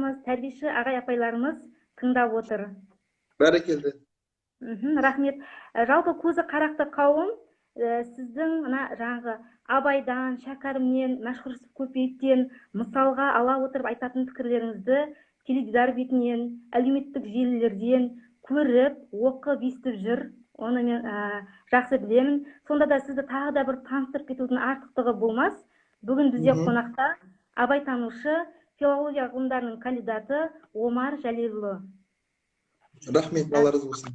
оқушыларымыз, тәрбиеші ағай апайларымыз тыңдап отыр. Бәрекелді. Рахмет. Жалпы көзі қарақты қауым сіздің мына жаңағы Абайдан, Шәкәрімнен, Мәшһүр Жүсіп Көпеевтен мысалға ала отырып айтатын пікірлеріңізді теледидар бетінен, әлеуметтік желілерден көріп, оқып, естіп жүр. Оны мен жақсы білемін. Сонда да сізді тағы да бір таныстырып кетудің артықтығы болмас. Бүгін бізде қонақта абайтанушы, филология ғылымдарының кандидаты Омар Жәлелұлы. Рахмет, Алла разы болсын.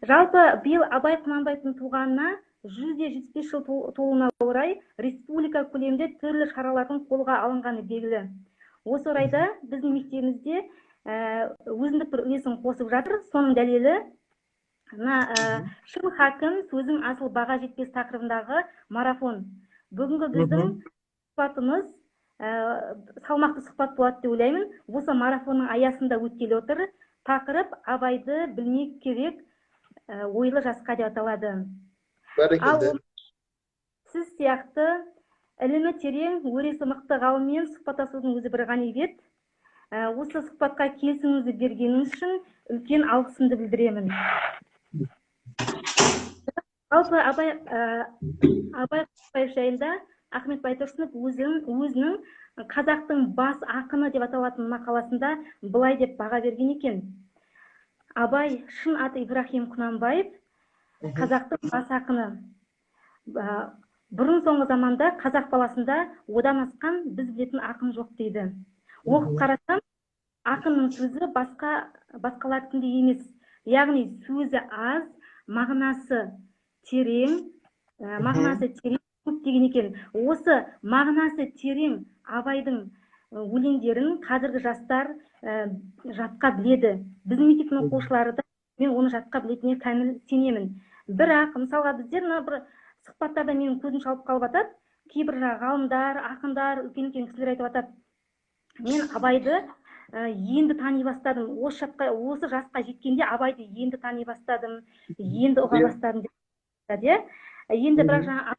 Жалпы биыл Абай Құнанбаевтың туғанына 175 жыл толуына орай республика көлемінде түрлі шаралардың қолға алынғаны белгілі. Осы орайда біздің мектебімізде өзіндік бір үлесін қосып жатыр. Соның дәлелі мына «Шын хакім, сөзің асыл, баға жетпес» тақырыбындағы марафон. Бүгінгі біздің сұхбатымыз салмақты сұхбат болады деп ойлаймын. Осы марафонның аясында өткелі отыр. Тақырып «Абайды білмек керек ойлы жасқа» деп аталады. Бәрекелді. Ал сіз сияқты ілімі терең, өресі мықты ғалыммен сұхбаттасудың өзі бір ғанибет. Осы сұхбатқа келісіміңізді бергеніңіз үшін үлкен алғысымды білдіремін. Жалпы Абай Құнанбаев жайында Ахмет Байтұрсынов өзінің «Қазақтың бас ақыны» деп аталатын мақаласында былай деп баға берген екен: «Абай, шын аты Ибраһим Құнанбаев, қазақтың бас ақыны. Бұрын соңғы заманда қазақ баласында одан асқан біз білетін ақын жоқ», – дейді. Оқып қарасам, ақынның сөзі басқалардікіндей емес, яғни сөзі аз, мағынасы терең, мағынасы терең көп деген екен. Осы мағынасы терең Абайдың өлеңдерін қазіргі жастар жатқа біледі. Біздің мектептің оқушылары да, мен оны жатқа білетініне кәміл сенемін. Бірақ мысалға біздер мына бір сұхбаттарда менің көзім шалып қалып жатады, кейбір жаңағы ғалымдар, ақындар, үлкен үлкен кісілер айтып жатады: «Мен Абайды енді тани бастадым, осы жасқа жеткенде Абайды енді тани бастадым, енді ұға бастадым», – деп айтады, иә. Енді бірақ жаңа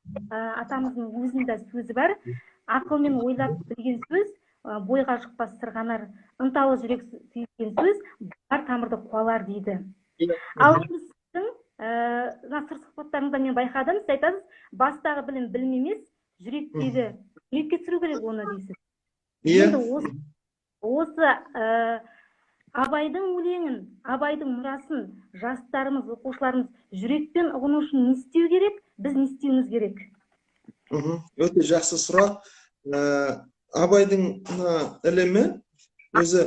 атамыздың өзінің де сөзі бар: «Ақылмен ойлап білген сөз бойға жұқпас сырғанар, ынталы жүрек сүйген сөз бар тамырды қуалар», – дейді. Ал енді сіздің мына сыр сұхбаттарыңызда мен байқадым, сіз айтасыз: «Бастағы білім білім емес, жүректегі, жүрекке түсіру керек оны», – дейсіз. Енді осы Абайдың өлеңін, Абайдың мұрасын жастарымыз, оқушыларымыз жүрекпен ұғыну үшін не істеу керек, біз не істеуіміз керек? Өте жақсы сұрақ. Абайдың мына ілімі өзі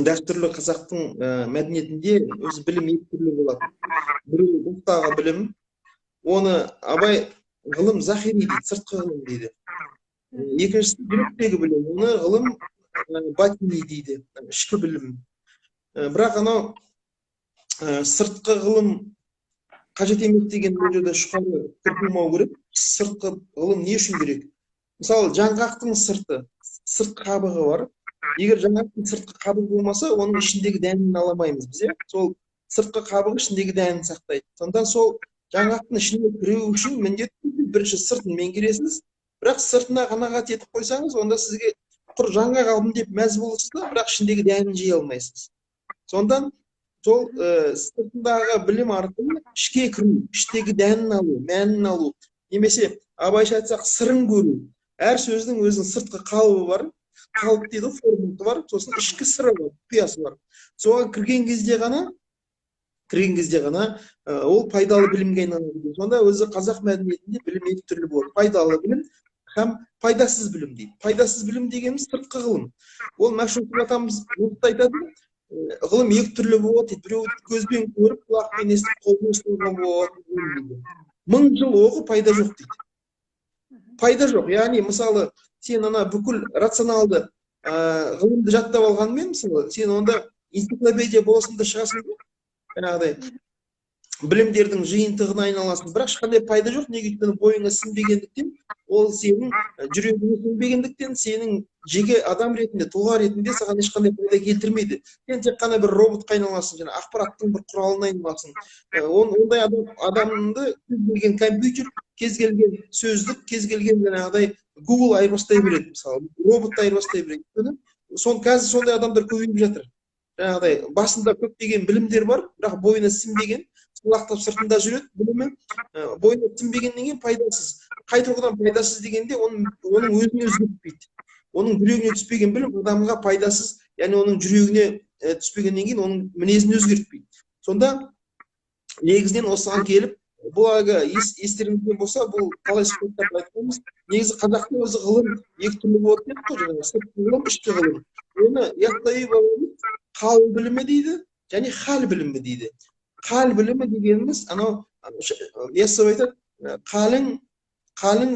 дәстүрлі қазақтың мәдениетінде өзі білім екі түрлі болады. Біреуі ұлттағы білім, оны Абай ғылым захири дейді, сыртқы ғылым дейді. Екіншісі жүректегі білім, оны ғылым батини дейді, ішкі білім. Бірақ анау сыртқы ғылым қажет емес деген бұл жерде шұқары пікір болмау керек. Сыртқы ғылым не үшін керек? Мысалы, жаңғақтың сырты, сырт қабығы бар. Егер жаңғақтың сыртқы қабығы болмаса, оның ішіндегі дәнін ала алмаймыз біз, иә. Сол сыртқы қабығы ішіндегі дәнін сақтайды. Сондықтан сол жаңғақтың ішіне кіру үшін міндетті түрде бірінші сыртын меңгересіз. Бірақ сыртына қанағат етіп қойсаңыз, онда сізге құр жаңғақ алдым деп мәз боласыз да, бірақ ішіндегі дәнін жей алмайсыз. Сондықтан сол сыртындағы білім арқылы ішке кіру, іштегі дәнін алу, мәнін алу, немесе Абайша айтсақ, сырын көру. Әр сөздің өзінің сыртқы қалыбы бар, қалып дейді, формасы бар, сосын ішкі сыры бар, құпиясы бар. Соған кірген кезде ғана ол пайдалы білімге айналады. Сонда өзі қазақ мәдениетінде білім екі түрлі болады: пайдалы білім һәм пайдасыз білім дейді. Пайдасыз білім дегеніміз сыртқы ғылым. Ол Мәшһүр атамыз айтады: ғылым екі түрлі болады дейді. Біреуі көзбен көріп, құлақпен естіп, қолмен ұстауға болатын ғылым дейді. 1000 жыл оқы, пайда жоқ дейді. Пайда жоқ. Яғни, мысалы, сен ана бүкіл рационалды ғылымды жаттап алғанмен, мысалы, сен онда энциклопедия боласың да шығасың да, жаңағыдай білімдердің жиынтығына айналасың, бірақ ешқандай пайда жоқ. Неге? Өйткені бойыңа сіңбегендіктен, ол сенің жүрегіңе сіңбегендіктен, сенің жеке адам ретінде, тұлға ретінде саған ешқандай пайда келтірмейді. Сен тек қана бір роботқа айналасың, жаңа ақпараттың бір құралына айналасың. Ондай адамды кез келген компьютер, кез келген сөздік, кез келген жаңағыдай Google айырбастай береді, мысалы, роботты айырбастай береді. Өйткені Қазір сондай адамдар көбейіп жатыр. Жаңағыдай басында көптеген білімдер бар, бірақ бойына сіңбеген, сылақтап сыртында жүреді білімі, бойына сіңбегеннен кейін пайдасыз. Қай тұрғыдан пайдасыз дегенде, оның өзіне өзгертпейді. Оның жүрегіне түспеген білім адамға пайдасыз, яғни оның жүрегіне түспегеннен кейін оның мінезін өзгертпейді. Сонда негізінен осыған келіп, бұл әлгі естеріңізде болса, бұл талай сұхбаттарда айтқанбыз, негізі қазақтың өзі ғылым екі түрлі болады дедік қой, жаңағы сыртқы ғылым, ішкі ғылым. Оны Яссауи бабамыз қал білімі дейді және хал білімі дейді. Хал білімі дегеніміз анау Яссауи айтады, қалың, қалың,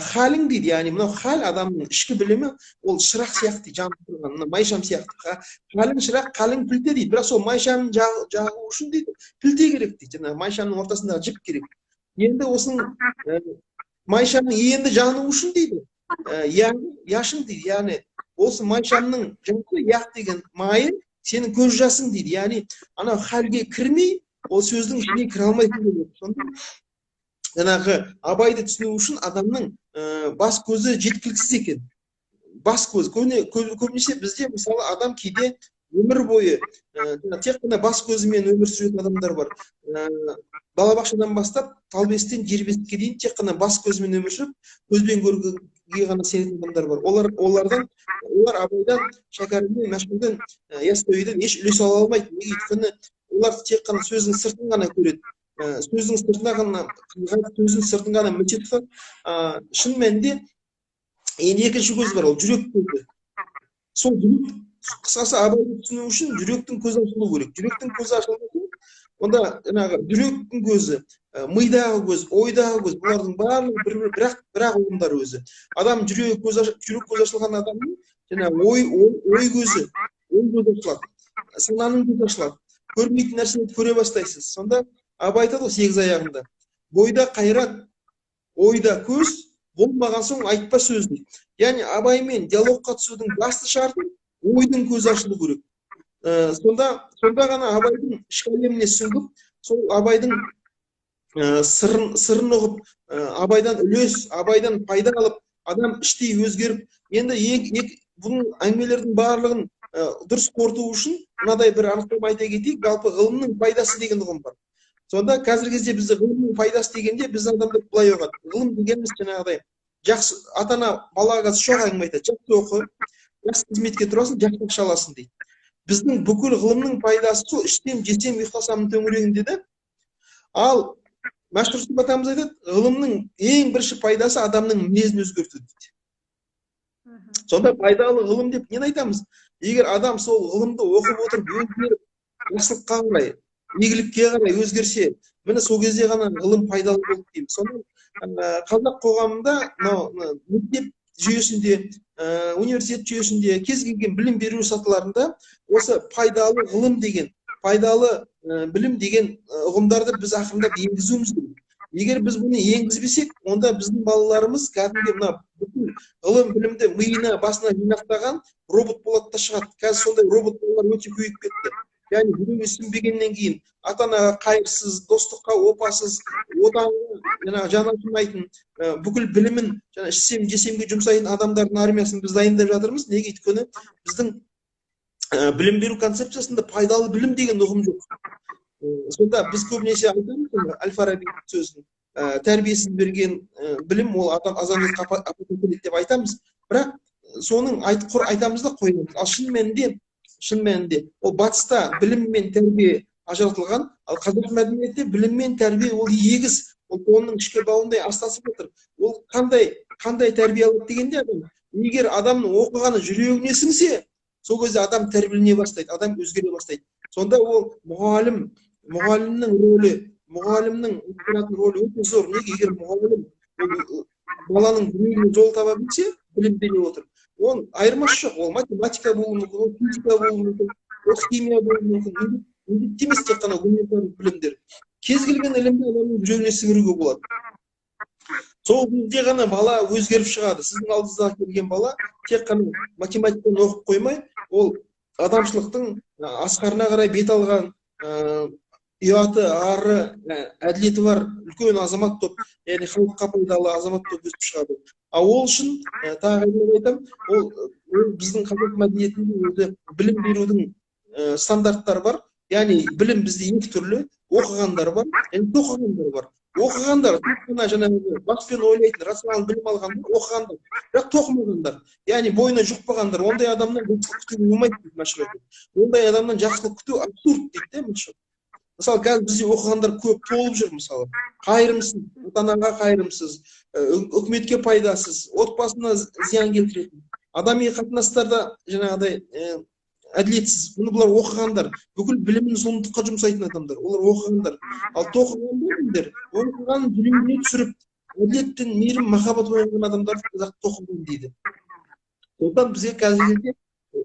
халің дейді, яғни мынау хал адамның ішкі білімі, ол шырақ сияқты дейді, жанып тұрған, мына майшам сияқты. Халің шырақ, қалың пілте дейді, бірақ сол майшамын жағу үшін дейді, пілте керек дейді, жаңағы майшамның ортасындағы жіп керек. Енді осының майшамның енді жану үшін дейді, яғни яшын дейді, яғни осы майшамның жасы, яқ деген майы сенің көз жасың дейді, яғни анау халге кірмей ол сөздің ішіне кіре алмайтын дейді. Сонда жаңағы Абайды түсіну үшін адамның бас көзі жеткіліксіз екен. Бас көз, көбінесе бізде мысалы адам кейде өмір бойы тек қана бас көзімен өмір сүретін адамдар бар. Балабақшадан бастап талбестен жербесікке дейін тек қана бас көзімен өмір сүріп, көзбен көргенге ғана сенетін адамдар бар. Олар Абайдан, Шәкәрімнен, Мәшһүрден, Яссауиден еш үлес ала алмайды. Неге? Өйткені олар тек қана сөздің сыртын ғана көреді. Сөздің сыртына ғана, сөздің сыртын ғана міндет тұтады. Шын мәнінде енді екінші көз бар, ол жүрек көзі. Сол жүрек, қысқасы Абайды түсіну үшін жүректің көзі ашылу керек. Жүректің көзі ашылмаса, онда жаңағы жүректің көзі, мидағы көз, ойдағы көз, бұлардың барлығы бір-бір, бірақ ұғымдар өзі. Адам жүрегі көзі жүрек көзі ашылған адамның жаңағы ой көзі, ой көзі ашылады, сананың көзі ашылады. Көрмейтін нәрсені көре бастайсыз. Сонда Абай айтады ғой сегіз аяғында, бойда қайрат, ойда көз, болмаған соң айтпа сөз дейді. Яғни Абаймен диалогқа түсудің басты шарты ойдың көзі ашылу керек. Сонда ғана Абайдың ішкі әлеміне сүңгіп, сол Абайдың сырын ұғып, Абайдан үлес, Абайдан пайда алып, адам іштей өзгеріп, енді бұның әңгімелердің барлығын дұрыс қорыту үшін мынадай бір анықтама айта кетейік, жалпы ғылымның пайдасы деген ұғым бар. Сонда қазіргі кезде бізде ғылымның пайдасы дегенде біз адамдар былай ұғады. Ғылым дегеніміз жаңағыдай жақсы ата-ана балаға үш-ақ әңгіме айтады. Жақсы оқы, жақсы қызметке тұрасың, жақсы ақша аласың дейді. Біздің бүкіл ғылымның пайдасы сол іштен, жесем, ұйықтасамның төңірегінде де. Ал Мәшһүр Жүсіп атамыз айтады, ғылымның ең бірінші пайдасы адамның мінезін өзгерту дейді. Сонда пайдалы ғылым деп нені айтамыз? Егер адам сол ғылымды оқып отырып өзгеріп, жақсылыққа қарай, игілікке қарай өзгерсе, міне сол кезде ғана ғылым пайдалы болды дейміз. Сонда қазақ қоғамында мынау мектеп жүйесінде, университет жүйесінде, кез келген білім беру сатыларында осы пайдалы ғылым деген, пайдалы білім деген ұғымдарды біз ақырындап енгізуіміз керек. Егер біз бұны енгізбесек, онда біздің балаларымыз кәдімгі мына бүкіл ғылым білімді миына, басына жинақтаған робот болады да шығады. Қазір сондай робот балалар өте көбейіп кетті. Яғни біреуге сенбегеннен кейін ата-анаға қайырсыз, достыққа опасыз, отанға жаңағы жаны ашымайтын, бүкіл білімін жаңа ішсем, жесемге жұмсайтын адамдардың армиясын біз дайындап жатырмыз. Неге? Өйткені біздің білім беру концепциясында пайдалы білім деген ұғым жоқ. Сонда біз көбінесе айтамыз, Әл-Фарабидің сөзін, тәрбиесіз берген білім ол адам азаматқа апат әкеледі деп айтамыз. Бірақ соның құр айтамыз да қоямыз. Ал шын мәнінде ол батыста білім мен тәрбие ажыратылған, ал қазақ мәдениетінде білім мен тәрбие ол егіз, ол тонның ішкі бауындай астасып отыр. Ол қандай тәрбие алады дегенде адам, егер адамның оқығаны жүрегіне сіңсе, сол кезде адам тәрбиелене бастайды, адам өзгере бастайды. Сонда ол мұғалімнің рөлі, мұғалімнің атқаратын рөлі өте зор. Неге? Егер мұғалім ол баланың жүрегіне жол таба білсе, білім бере отырып, оның айырмасы жоқ. Ол математика болуы мүмкін, ол физика болуы мүмкін, ол химия болуы мүмкін. Міндетті емес тек қана гуманитарлық білімдер. Кез келген ілімді адамның жүрегіне сіңіруге болады. Сол кезде ғана бала өзгеріп шығады. Сіздің алдыңызға келген бала тек қана математиканы оқып қоймай, ол адамшылықтың асқарына қарай бет алған, ұяты, ары, әділеті бар үлкен азамат топ, яғни халыққа пайдалы азамат топ өсіп шығады. А ол үшін, тағы айтамын, ол біздің қазақ мәдениетінде өзі білім берудің стандарттары бар. Яғни білім бізде екі түрлі: оқығандар бар және тоқығандар бар. Оқығандар тек қана жаңағы баспен ойлайтын, рационалды білім алғандар, оқығандар, бірақ тоқымағандар, яғни бойына жұқпағандар, ондай адамнан жақсылық күтуге болмайды дейді Мәшһүр. Ондай адамнан жақсылық күту абсурд дейді де Мәшһүр. Мысалы, қазір бізде оқығандар көп толып жүр, мысалы, қайырымсыз, ата-анаға қайырымсыз, үкіметке пайдасыз, отбасына зиян келтіретін, адами қатынастарда жаңағыдай әділетсіз. Бұны бұлар оқығандар, бүкіл білімін зұлымдыққа жұмсайтын адамдар, олар оқығандар. Ал тоқығандар, оқығанын жүрегіне түсіріп, әділет пен мейірім, махаббат оянған адамдарды қазақ тоқыған дейді. Сондықтан бізге қазіргі кезде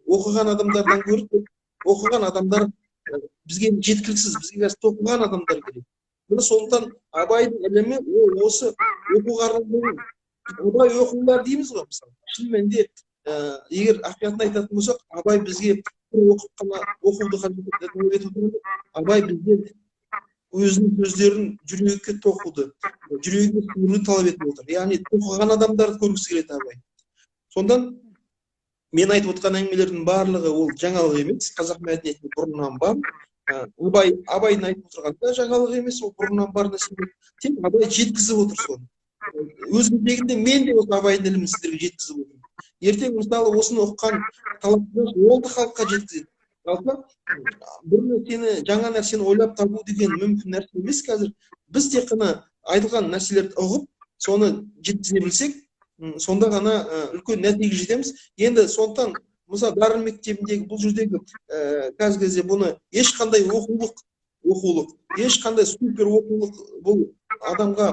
оқыған адамдардан гөрі оқыған адамдар бізге жеткіліксіз, бізге қазір тоқыған адамдар керек. Міне, сондықтан Абайдың ілімі ол осы оқуға арналған. Абай оқыңдар дейміз ғой, мысалы. Шын мәнінде, егер ақиқатын айтатын болсақ, Абай бізге бір оқып қана оқуды қажет етіп, Абай бізден өзінің сөздерін жүрекке тоқуды, жүрегіне сіңіруді талап етіп отыр. Яғни тоқыған адамдарды көргісі келеді Абай. Сондан мен айтып отқан әңгімелердің барлығы ол жаңалық емес, қазақ мәдениетінде бұрыннан бар. Абайдың айтып отырғаны да жаңалық емес, ол бұрыннан бар нәрсе. Тек Абай жеткізіп отыр соны. Өз кезегінде мен де осы Абайдың ілімін сіздерге жеткізіп отырмын. Ертең, мысалы, осыны ұққан талапкер ол да халыққа жеткізеді. Жалпы бір нәрсені, жаңа нәрсені ойлап табу деген мүмкін нәрсе емес қазір. Біз тек қана айтылған нәрселерді ұғып, соны жеткізе білсек, сонда ғана үлкен нәтижеге жетеміз. Енді сондықтан, мысалы, Дарын мектебіндегі бұл жердегі қазіргі кезде бұны ешқандай оқулық, ешқандай супер оқулық бұл адамға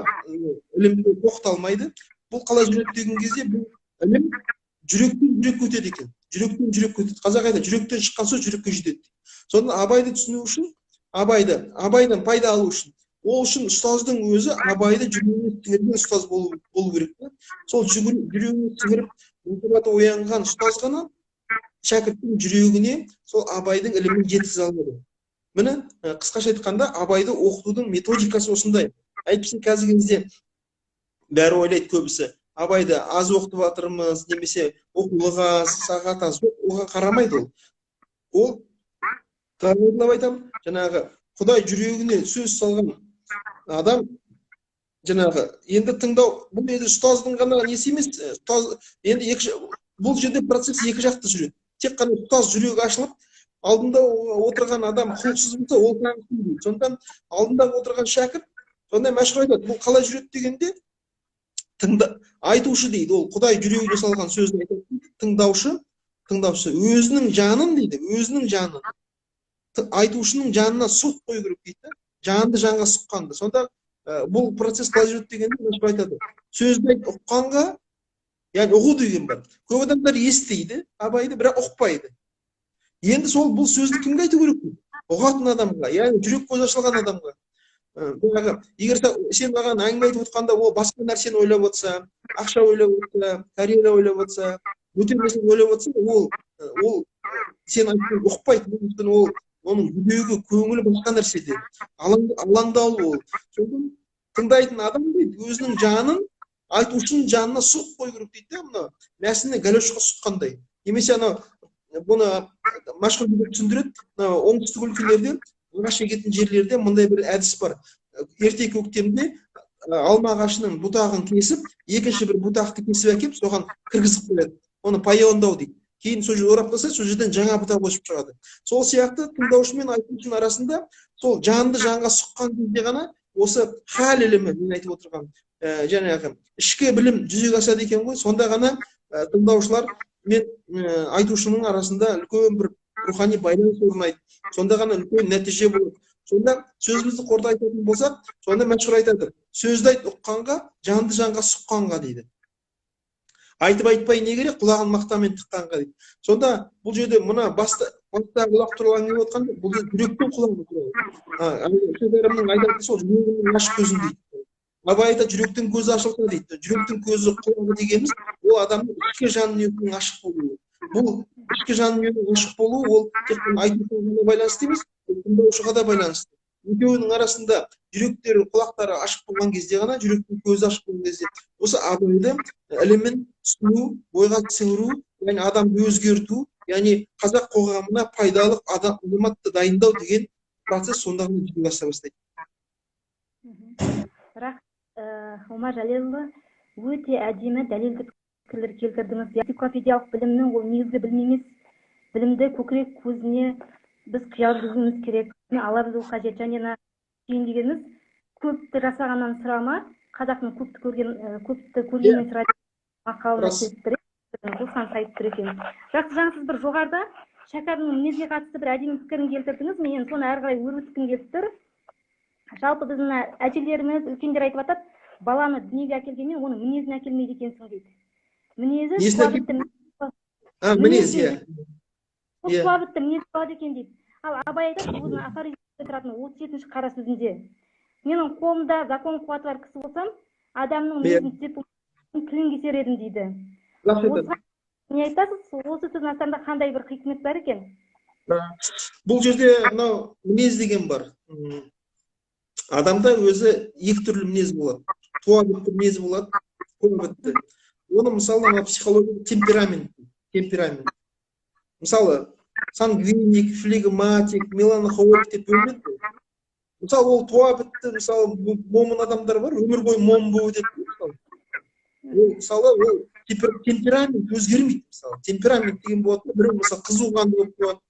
ілімді тоқталмайды. Бұл қалай жүреді деген кезде, бұл ілім жүректен жүрекке өтеді екен. Жүректен жүрекке өтеді. Қазақ айтады, жүректен шыққан сөз жүрекке жетеді. Сондықтан Абайды түсіну үшін, Абайдан пайда алу үшін, ол үшін ұстаздың өзі Абайды жүрегіне сіңірген ұстаз болу керек те. Сол жүрегіне сіңіріп, махаббаты оянған ұстаз ғана шәкірттің жүрегіне сол Абайдың ілімін жеткізе алады. Міне, қысқаша айтқанда, Абайды оқытудың методикасы осындай. Әйтпесе қазіргі кезде бәрі ойлайды көбісі, Абайды аз оқытып жатырмыз, немесе оқулық аз, сағат аз. Жоқ, оған қарамайды ол. Ол, тағы айтамын, жаңағы Құдай жүрегіне сөз салған адам, жаңағы енді тыңдау, бұл енді ұстаздың ғана несі емес, ұстаз, енді екі, бұл жерде процесс екі жақты жүреді. Тек қана ұстаз жүрегі ашылып, алдында отырған адам құлықсыз болса, ол тағы түсінбейді. Сондықтан алдында отырған шәкірт, сонда Мәшһүр айтады, бұл қалай жүреді дегенде, тыңда, айтушы дейді, ол Құдай жүрегіне салған сөзін айтады дейді, тыңдаушы өзінің жанын дейді, өзінің жанын айтушының жанына сұғып қою керек дейді да, жанды жанға сұққанды. Сонда бұл процесс қалай жүреді дегенде, Мәшһүр айтады, сөзді айт ұққанға, яғни ұғу деген бар. Көп адамдар естиді Абайды, бірақ ұқпайды. Енді сол бұл сөзді кімге айту керек дейді? Ұғатын адамға, яғни жүрек көзі ашылған адамға. Жаңағы, егер сен маған әңгіме айтып отқанда, ол басқа нәрсені ойлап отырса, ақша ойлап отырса, карьера ойлап отырса, бөтен нәрсені ойлап отырса, ол сен айтқанды ұқпайды. Өйткені ол оның жүрегі, көңілі басқа нәрседе. Алаңдаулы ол. Сондықтан тыңдайтын адам дейді, өзінің жанын айтушының жанына сұғып қою керек дейді де, мына мәсіні галошқа сұққандай. Немесе анау бұны Мәшһүр деп түсіндіреді, мына оңтүстік өлкелерде ағаш егетін жерлерде мындай бір әдіс бар. Ерте көктемде алма ағашының бұтағын кесіп, екінші бір бұтақты кесіп әкеп, соған кіргізіп қояды. Оны паяндау дейді. Кейін сол жерде орап тастайды, сол жерден жаңа бұтақ өсіп шығады. Сол сияқты тыңдаушы мен айтушының арасында сол жанды жанға сұққан кезде ғана осы хал ілімі, мен айтып отырған, жаңағы ішкі білім жүзеге асады екен ғой. Сонда ғана тыңдаушылар мен айтушының арасында үлкен бір рухани байланыс орнайды. Сонда ғана үлкен нәтиже болады. Сонда сөзімізді қорыта айтатын болсақ, сонда Мәшһүр айтады, сөзді айт ұққанға, жанды жанға сұққанға дейді. Айтып айтпай не керек, құлағын мақтамен тыққанға дейді. Сонда бұл жерде мына баста құлақ туралы әңгіме отқанда, бұл жерде жүректің құлағы туралы. Шәкәрімнің айтатын сол жүрегінің ашық көзін дейді. Абай айтады, жүректің көзі ашылса дейді. Жүректің көзі құлағы дегеніміз, ол адамның ішкі жан дүниесінің ашық болуы. Бұл ішкі жан дүниенің ашық болуы, ол тек қана айтушыға ғана байланысты емес, ол тыңдаушыға да байланысты. Екеуінің арасында жүректері, құлақтары ашық болған кезде ғана, жүректің көзі ашық болған кезде осы Абайды ілімін түсіну, ойға сіңіру, яғни адамды өзгерту, яғни қазақ қоғамына пайдалы азаматты дайындау деген процесс сонда ғана жүзеге аса бастайды. Бірақ Омар Жәлелұлы, өте әдемі дәлелді пікірлер келтірдіңіз. Энциклопедиялық білімнің ол негізгі білім емес. Білімді көкірек көзіне біз құя білуіміз керек, ала білу қажет. Және мына түйін дегеніміз көпті жасағаннан сұрама, қазақтың көпті көрген, көпті көргеннен сұра мақалына келіп тұр, осыған сайып тұр екен. Жақсы, жаңа сіз бір жоғарыда Шәкәрімнің мінезге қатысты бір әдемі пікірін келтірдіңіз. Мен соны әрі қарай өрбіткім келіп тұр. Жалпы біздің әжелеріміз, үлкендер айтып жатады, баланы дүниеге әкелгенмен оның мінезін әкелмейді екенсің дейді. Мінезі мінез, иә. Туа бітті, мінез болады екен дейді. Ал Абай айтады өзінің афоризмде тұратын 37-ші қара сөзінде: менің қолымда закон қуаты бар кісі болсам, адамның мінезін түзеп тілін кесер едім дейді. Осыған не айтасыз? Осы сөздің астарында қандай бір хикмет бар екен? Бұл жерде мынау мінез деген бар. Адамда өзі екі түрлі мінез болады. Туа бітті мінез болады, туа бітті. Оны мысалы мына психология темперамент, темперамент. Мысалы, сангвиник, флегматик, меланхолик деп бөлінеді. Мысалы, ол туа бітті, мысалы, момын адамдар бар, өмір бойы момын болып өтеді. Мысалы, ол, мысалы, ол темперамент өзгермейді, мысалы. Темперамент деген болады, біреу мысалы қызуқанды болып туады.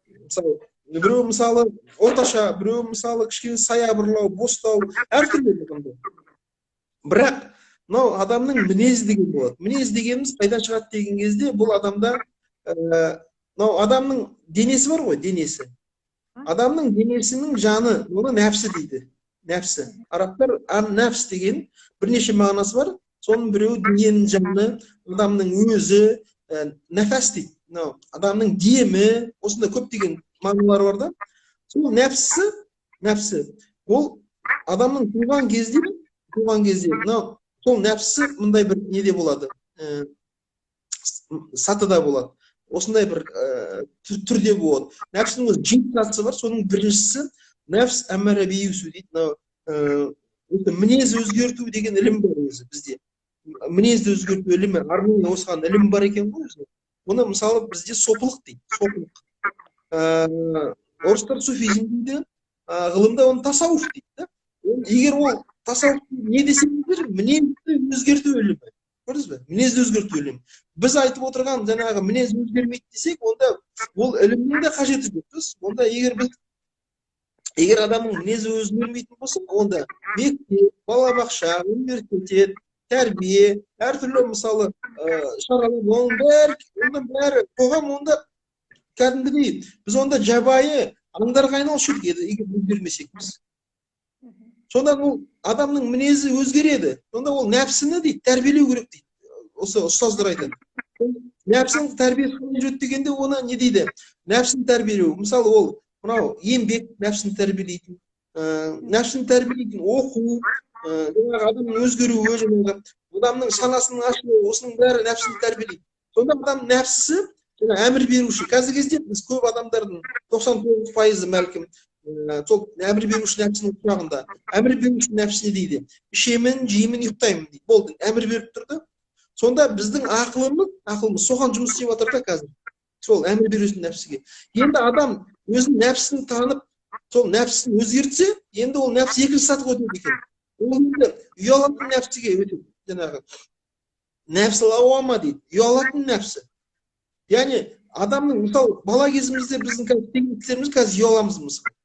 Мысалы, біреу мысалы орташа, біреу мысалы кішкене саябырлау, бостау, әртүрлі адамдар. Бірақ мынау адамның мінезі деген болады. Мінез дегеніміз қайдан шығады деген кезде, бұл адамда мынау адамның денесі бар ғой, денесі. Адамның денесінің жаны, оны нәпсі дейді. Нәпсі. Арабтар ан-нәпс деген бірнеше мағынасы бар. Соның біреуі дененің жаны, адамның өзі, нәфәс дейді. Мынау адамның демі, осындай көптеген мағыналары бар да. Сол нәпсі, нәпсі, ол адамның туған кезде, мынау сол нәпсі мындай бір неде болады, сатыда болады. Осындай бір түрде болады. Нәпсінің өзі жеті сатысы бар, соның біріншісі нәпс әммара биюсу дейді. Мынау мінез өзгерту деген ілім бар өзі бізде. Мінезді өзгерту ілімі, арнайы осыған ілім бар екен ғой өзі. Бұны мысалы бізде сопылық дейді, сопылық. Орыстар суфизм дейді, ғылымда оны тасауф дейді. Егер ол тасауф не десеңіздер, мінезді өзгерту ілімі. Көрдіңіз бе? Мінезді өзгерту ілімі. Біз айтып отырған жаңағы мінез өзгермейді десек, онда ол ілімнің де қажеті жоқ. Біз онда егер біз егер адамның мінезі өзгермейтін болса, онда мектеп, балабақша, университет, тәрбие, әртүрлі мысалы шаралар, оның бәрі, оның бәрі қоғам онда кәдімгідей біз онда жабайы аңдарға айналушы едік егер өзгермесек біз. Сонда ол адамның мінезі өзгереді. Сонда ол нәпсіні дейді тәрбиелеу керек дейді. Осы ұстаздар айтады. Нәпсінің тәрбиесі қалай жүреді дегенде оны не дейді? Нәпсіні тәрбиелеу. Мысалы ол мынау еңбек нәпсіні тәрбиелейтін, нәпсіні тәрбиелейтін оқу, жаңағы адамның өзгеруі, жаңағы адамның санасының ашылуы, осының бәрі нәпсіні тәрбиелейді. Сонда адам нәпсісі жаңа әмір беруші. Қазіргі кезде біз көп адамдардың 99% бәлкім сол әмір беруші нәпсінің құшағында. Әмір беруші нәпсі не дейді? Ішемін, жеймін, ұйықтаймын дейді. Болды, әмір беріп тұрды. Сонда біздің ақылымыз соған жұмыс істеп жатыр да қазір. Сол әмір беруші нәпсіге. Енді адам өзінің нәпсін танып, сол нәпсін өзгертсе, енді ол нәпсі екінші сатыға өтеді екен. Ол енді ұялатын нәпсіге өтеді. Жаңағы нәпсі лауама дейді, ұялатын нәпсі. Яғни адамның мысалы бала кезімізде біздің қазір қазір ұяламыз мысалы.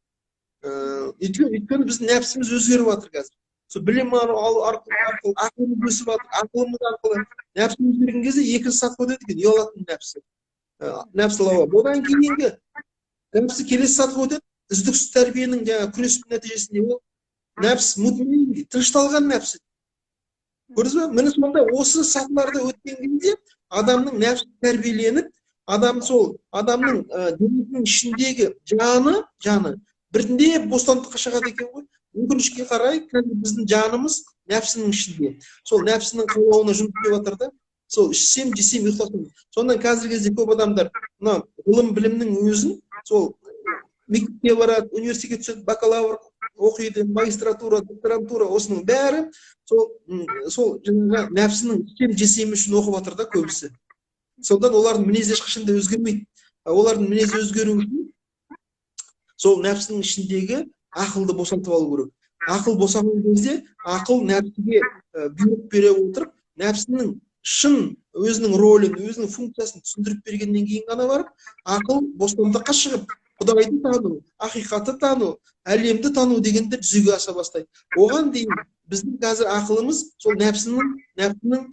Өйткені біздің нәпсіміз өзгеріп жатыр қазір. Сол білім алу арқылы ақылымыз өсіп жатыр, ақылымыз арқылы нәпсі өзгерген кезде екінші сатыға өтеді екен, ұялатын нәпсі. Нәпсі лауама. Одан кейінгі нәпсі келесі сатыға өтеді, үздіксіз тәрбиенің жаңағы күрестің нәтижесінде ол нәпсі мутмаин дейді, тынышталған нәпсі. Көрдіңіз бе? Міне сонда осы сатыларды өткен кезде адамның нәпсі тәрбиеленіп, адам сол адамның денесінің ішіндегі жаны біртіндеп бостандыққа шығады екен ғой. Өкінішке қарай, қазір біздің жанымыз нәпсінің ішінде. Сол нәпсінің қалауына жұмыс істеп жатыр да. Сол ішсем, жесем, ұйықтасам. Сондан қазіргі кезде көп адамдар мына ғылым білімнің өзін сол Мектепке барады, университетке түседі, бакалавр оқиды, магистратура, докторантура, осының бәрі сол жаңағы нәпсінің ішем жесем үшін оқып жатыр да көбісі. Содан олардың мінезі ешқашан да өзгермейді. Олардың мінезі өзгеру үшін сол нәпсінің ішіндегі ақылды босатып алу керек. Ақыл босаған кезде ақыл нәпсіге бұйрық бере отырып, нәпсінің шын өзінің рөлін, өзінің функциясын түсіндіріп бергеннен кейін ғана барып, ақыл бостандыққа шығып, Құдайды тану, ақиқатты тану, әлемді тану дегенді жүзеге аса бастайды. Оған дейін біздің қазір ақылымыз сол нәпсінің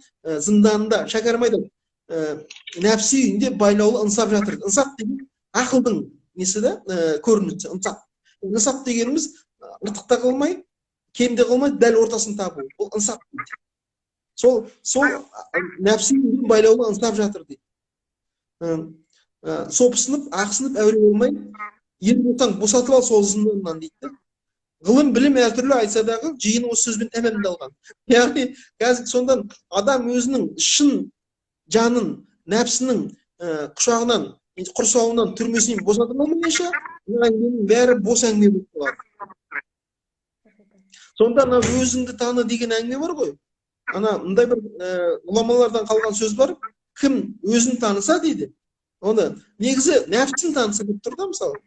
зынданында, Шәкәрім айтады, нәпсі үйінде байлаулы ынсап жатыр. Ынсап деген ақылдың несі да, көрінісі, ынсап. Ынсап дегеніміз артық та қылмай, кем де қылмай, дәл ортасын табу. Бұл ынсап дейді. Сол нәпсі үйінде байлаулы ынсап жатыр дейді. Сопысынып, ақсынып, әуре болмай, ер болсаң босатып ал сол зынданнан дейді. Ғылым, білім әртүрлі айтса дағы, жиын осы сөзбен тәмамдалған. Яғни қазір сондан адам өзінің шын жанын, нәпсінің құшағынан, құрсауынан, түрмесінен босатып алмайынша, мына әңгіменің бәрі бос әңгіме болып қалады. Сонда ана өзіңді таны деген әңгіме бар ғой. Ана мындай бір ғұламалардан қалған сөз бар. Кім өзін таныса дейді. Оны негізі нәпсін таныса деп тұр да мысалы.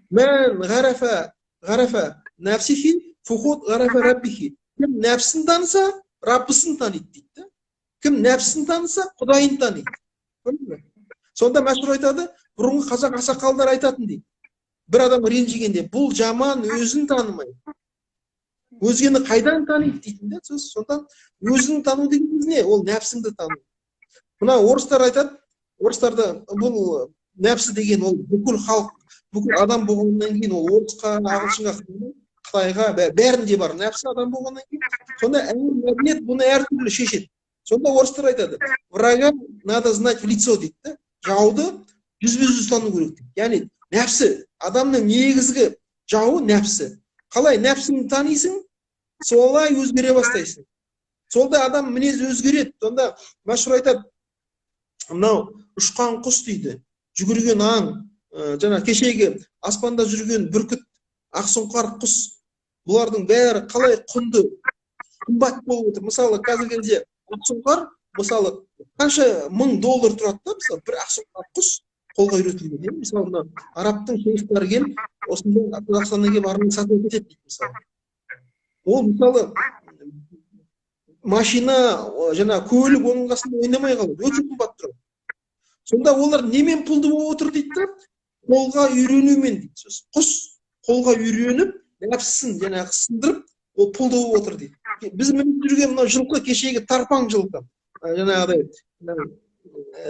Мән ғарафа нәпсихи фухуд ғарафа раббихи. Кім нәпсін таныса, Раббысын таниды дейді. Кім нәпсін таныса, Құдайын таниды. Көрдіңіз бе? Сонда мәшһүр айтады, бұрынғы қазақ ақсақалдар айтатын дейді. Бір адам ренжігенде, бұл жаман өзін танымайды. Өзгені қайдан таниды дейтін де сөз. Сонда өзін тану дегеніміз не? Ол нәпсіңді тану. Мына орыстар айтады, орыстарда бұл нәпсі деген ол бүкіл халық, бүкіл адам болғаннан кейін ол орысқа, ағылшынға, қытайға, бәрінде бар нәпсі адам болғаннан кейін. Сонда әр мәдениет бұны әртүрлі шешеді. Сонда орыстар айтады, врага надо знать в лицо дейді да. Жауды жүзбе-жүз тану керек дейді. Яғни нәпсі, адамның негізгі жауы нәпсі. Қалай нәпсіңді танисың, солай өзгере бастайсың. Сонда адам мінезі өзгереді. Сонда мәшһүр айтады, мынау ұшқан құс дейді, жүгірген аң, жаңа кешегі аспанда жүрген бүркіт, ақсұңқар құс, бұлардың бәрі қалай құнды, қымбат болып отыр. Мысалы, қазіргі кезде ақсұңқар, мысалы, қанша мың доллар тұрады да, мысалы, бір ақсұңқар құс қолға үйретілген. Мысалы, мына арабтың шейхтары келіп, осында Қазақстаннан келіп арнайы сатып кетеді дейді, мысалы. Ол, мысалы, машина, жаңа көлік оның қасында ойнамай қалады, өте қымбат тұрады. Сонда олар немен пұлды болып отыр дейді да, қолға үйренумен дейді. Құс қолға үйреніп, нәпсісін жаңағы сындырып, ол пұлды болып отыр дейді. Біз мініп жүрген мынау жылқы кешегі тарпаң жылқы, жаңағыдай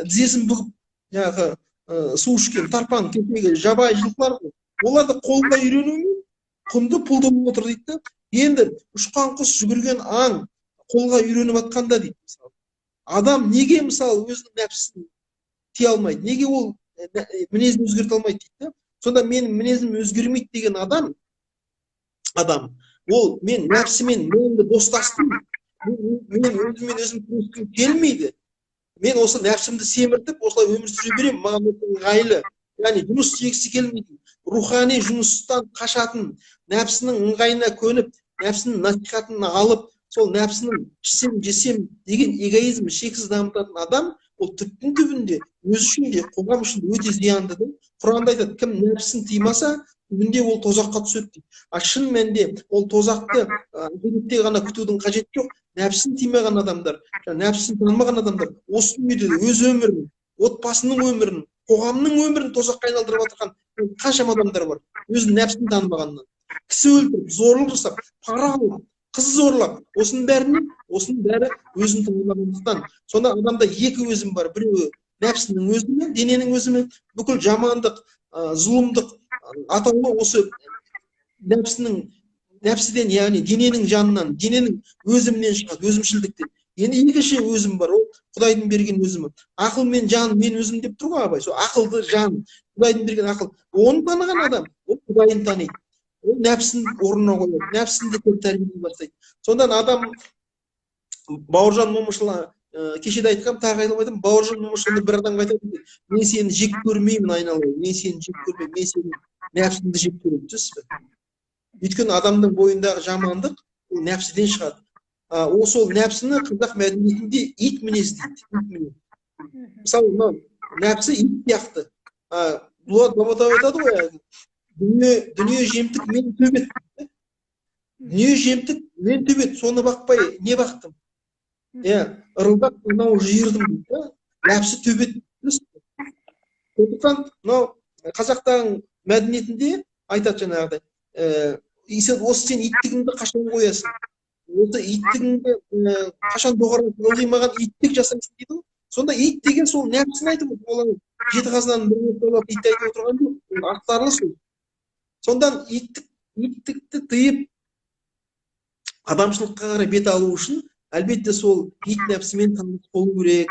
тізесін бүгіп, жаңағы су ішкен тарпаң кешегі жабайы жылқылар ғой. Оларды қолға үйренумен құнды пұлды болып отыр дейді да. Енді ұшқан құс, жүгірген аң қолға үйреніп атқанда дейді, мысалы. Адам неге, мысалы, өзінің нәпсісін тия алмайды? Неге ол мінезін өзгерте алмайды дейді да? Сонда менің мінезім өзгермейді деген адам, ол мен нәпсімен мәңгі достастым, мен өзіммен өзім күрескім келмейді. Мен осы нәпсімді семіртіп, осылай өмір сүре беремін, маған өте ыңғайлы. Яғни жұмыс істегісі келмейтін, рухани жұмыстан қашатын, нәпсінің ыңғайына көніп, нәпсінің насихатын алып, сол нәпсінің ішсем жесем деген эгоизм шексіз дамытатын адам, ол түптің түбінде өзі үшін де, қоғам үшін де өте зиянды да. Құранда айтады, кім нәпсісін тыймаса, түбінде ол тозаққа түседі дейді. А шын мәнінде ол тозақты ақиретте ғана күтудің қажеті жоқ. Нәпсісін тыймаған адамдар, нәпсісін танымаған адамдар осы дүниеде де өз өмірін, отбасының өмірін, қоғамның өмірін тозаққа айналдырып жатқан қаншама адамдар бар. Өзінің нәпсісін танымағаннан. Кісі өлтіріп, зорлық жасап, пара алып, қыз зорлап, осының бәрі өзін танымағандықтан. Сонда адамда екі өзім бар. Біреуі нәпсінің өзімен, дененің өзімен, бүкіл жамандық, зұлымдық атаулы осы нәпсіден, яғни дененің жанынан, дененің өзімнен шығады, өзімшілдіктен. Енді екінші өзім бар, ол Құдайдың берген өзімі. Ақыл мен жан, мен өзім деп тұр ғой Абай. Сол ақылды жан, Құдайдың берген ақыл. Оны таныған адам, ол Құдайын таниды. Ол нәпсін орнына қояды, нәпсін де көп тәрбиелей бастайды. Сондан адам Бауыржан Момышұлы, кеше де айтқам, тағы айтып айтамын, Бауыржан Момышұлы бір адамға айтады, мен сені жек көрмеймін айналайын, мен сені жек көрмеймін, мен сені Нәпсіңді жек көру, түсінесіз бе? Өйткені адамның бойындағы жамандық ол нәпсіден шығады. Ол сол нәпсіні қазақ мәдениетінде ит мінез дейді. Ит мінез. Мысалы, мынау нәпсі ит сияқты. Дулат Бабатау айтады ғой, дүние жемтік мен төбет. Дүние жемтік мен төбет, соны бақпай не бақтым? Иә, ырылдап мынау жиырдым дейді. Нәпсі төбет. Сондықтан мынау қазақтың мәдениетінде айтады жаңағыдай, осы сен иттігіңді қашан қоясың? Осы иттігіңді қашан доғарасың? Ылғи маған иттік жасайсың дейді ғой. Сонда ит деген сол нәпсіні айтып отыр. Ол жеті қазынаның бірін ұстап итті айтып отырған жоқ, ол ақтарлы сөз. Сондан иттікті тыйып адамшылыққа қарай бет алу үшін әлбетте сол ит нәпсімен таныс болу керек.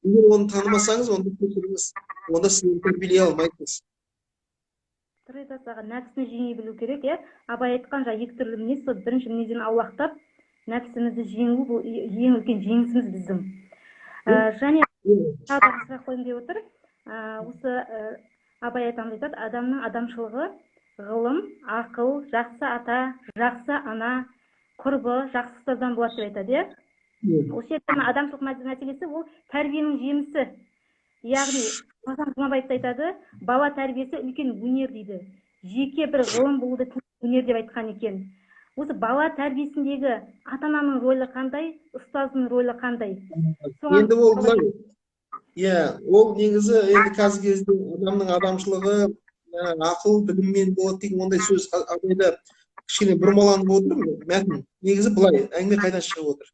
Егер оны танымасаңыз, онда кешіріңіз, онда сіз оны тәрбиелей алмайсыз. Дұрыс айтасыз, аға, нәпсіні жеңе білу керек, иә? Абай айтқан жаңа екі түрлі мінез, сол бірінші мінезден аулақтап, нәпсімізді жеңу бұл ең үлкен жеңісіміз біздің. Және тағы да сұрақ қойғым келіп отыр. Осы Абай атамыз айтады, адамның адамшылығы ғылым, ақыл, жақсы ата, жақсы ана, құрбы, жақсы ұстаздан болады деп айтады, иә? Осы жерде адамшылық мәселесі ол тәрбиенің жемісі. Яғни Мағжан Жұмабаев та айтады, бала тәрбиесі үлкен өнер дейді. Жеке бір ғылым болуды өнер деп айтқан екен. Осы бала тәрбиесіндегі ата-ананың рөлі қандай, ұстаздың рөлі қандай? Енді ол былай. Иә, ол негізі енді қазіргі кезде адамның адамшылығы ақыл, біліммен болады деген ондай сөз абайда кішкене бұрмаланып отыр мәтін. Негізі былай, әңгіме қайдан шығып отыр?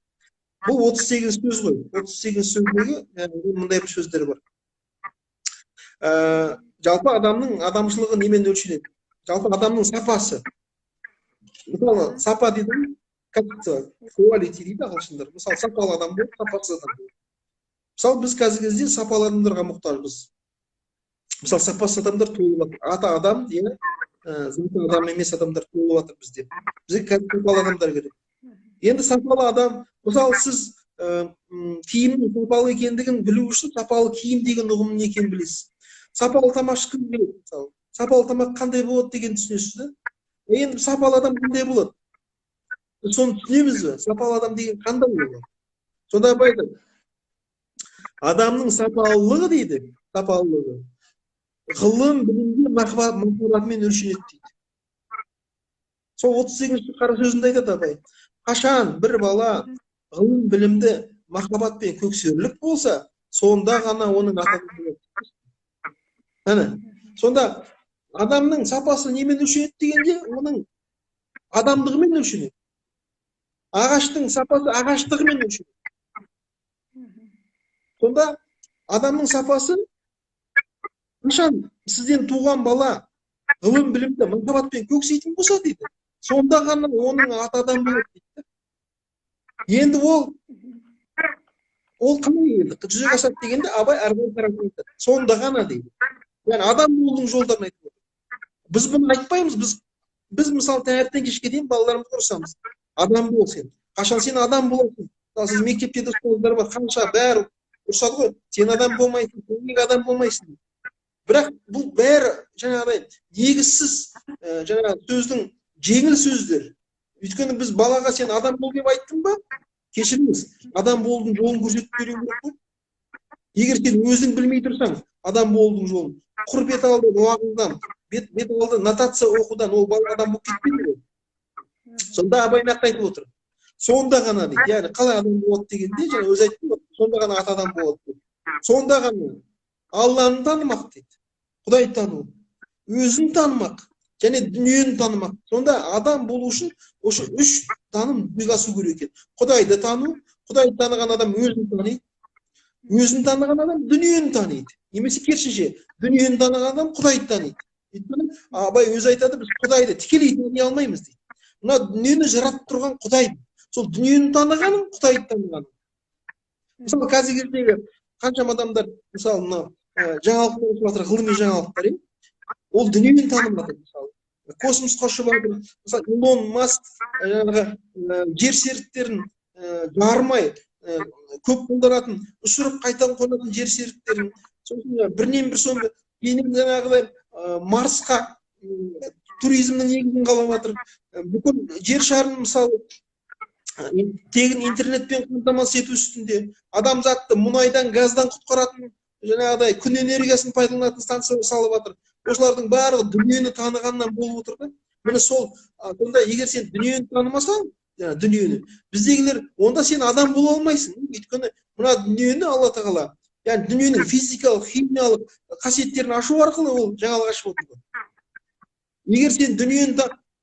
Бұл 38 сөз ғой. 38 сөздегі мындай бір сөздер бар. Жалпы адамның адамшылығы немен өлшенеді? Жалпы адамның сапасы. Мысалы, сапа дейді, качество, quality дейді ағылшындар. Мысалы, сапалы адам болады, сапасыз адам болады. Мысалы, біз қазіргі кезде сапалы адамдарға мұқтажбыз. Мысалы, сапасыз адамдар толып жатыр. Ата адам, иә, заты адам емес адамдар толып жатыр бізде. Бізге қазір сапалы адамдар керек. Енді сапалы адам, мысалы, сіз киімнің сапалы екендігін білу үшін сапалы киім деген ұғымның не екенін білесіз. Сапалы тамақ ішкім келеді, мысалы. Сапалы тамақ қандай болады деген түсінесіз да? Енді сапалы адам қандай болады? Соны түсінеміз бе? Сапалы адам деген қандай болады? Сонда Абай айтады, адамның сапалылығы дейді, сапалылығы ғылым, білімге махаббатымен өлшенеді дейді. Сол 38-ші қара сөзінде айтады Абай. Қашан бір бала ғылым, білімді махаббатпен көксерлік болса, сонда ғана оның ата болады. Әне, сонда адамның сапасы немен өлшенеді дегенде, оның адамдығымен өлшенеді. Ағаштың сапасы ағаштығымен өлшенеді. Сонда адамның сапасы қашан сізден туған бала ғылым, білімді махаббатпен көксейтін болса дейді, сонда ғана оның аты адам болады дейді. Енді ол қалай енді жүзеге асады дегенде Абай әрбір тарапынан айтады. Сонда ғана дейді. Яғни адам болудың жолдарын айтып отыр. Біз бұны айтпаймыз, біз мысалы таңертең кешке дейін балаларымызға ұрысамыз. Адам бол сен. Қашан сен адам боласың? Мысалы, сіз мектепте де ұстаздар бар, қанша бәрі ұрысады ғой. Сен адам болмайсың, сен неге адам болмайсың? Бірақ бұл бәрі жаңағыдай негізсіз, жаңағы сөздің жеңіл сөздер. Өйткені біз балаға сен адам бол деп айттың ба? Кешіріңіз, адам болудың жолын көрсетіп беру керек қой. Егер сен өзің білмей тұрсаң, адам болудың жолын, құр бет алды уағыздан, бет алды нотация оқудан ол бала адам болып кетпейді ғой. Сонда Абай нақты айтып отыр. Сонда ғана дейді. Яғни қалай адам болады дегенде, жаңа өзі айтты ғой, сонда ғана ата адам болады деп. Сонда ғана Алланы танымақ дейді. Құдайды тану, өзін танымақ және дүниені танымақ. Сонда адам болу үшін осы үш таным жүзеге асу керек екен. Құдайды тану, Құдайды таныған адам өзін таниды. Өзін таныған адам дүниені таниды. Немесе керісінше, дүниені таныған адам Құдайды таниды. Өйткені Абай өзі айтады, біз Құдайды тікелей тани алмаймыз дейді. Мына дүниені жаратып тұрған Құдай. Сол дүниені танығаның Құдайды танығаның. Мысалы, қазіргі кездегі қаншама адамдар, мысалы, мына жаңалықтар оқып жатыр, ғылыми жаңалықтар, ол дүниені танып жатыр, мысалы. Космосқа ұшып жатыр. Мысалы, Илон Маск жаңағы жер серіктерін жармай, көп қолданатын, ұшырып қайтадан қонатын жер серіктерін, сосын бірінен бір соң кейіннен жаңағыдай Марсқа туризмнің негізін қалап жатыр. Бүкіл жер шарын мысалы тегін интернетпен қамтамасыз ету үстінде, адамзатты мұнайдан, газдан құтқаратын, жаңағыдай күн энергиясын пайдаланатын станция салып жатыр. Осылардың барлығы дүниені танығаннан болып отыр да. Міне сол, сонда егер сен дүниені танымасаң, дүниені, біздегілер, онда сен адам бола алмайсың. Өйткені мына дүниені Алла Тағала, яғни дүниенің физикалық, химиялық қасиеттерін ашу арқылы ол жаңалық ашып отыр. Егер сен дүниені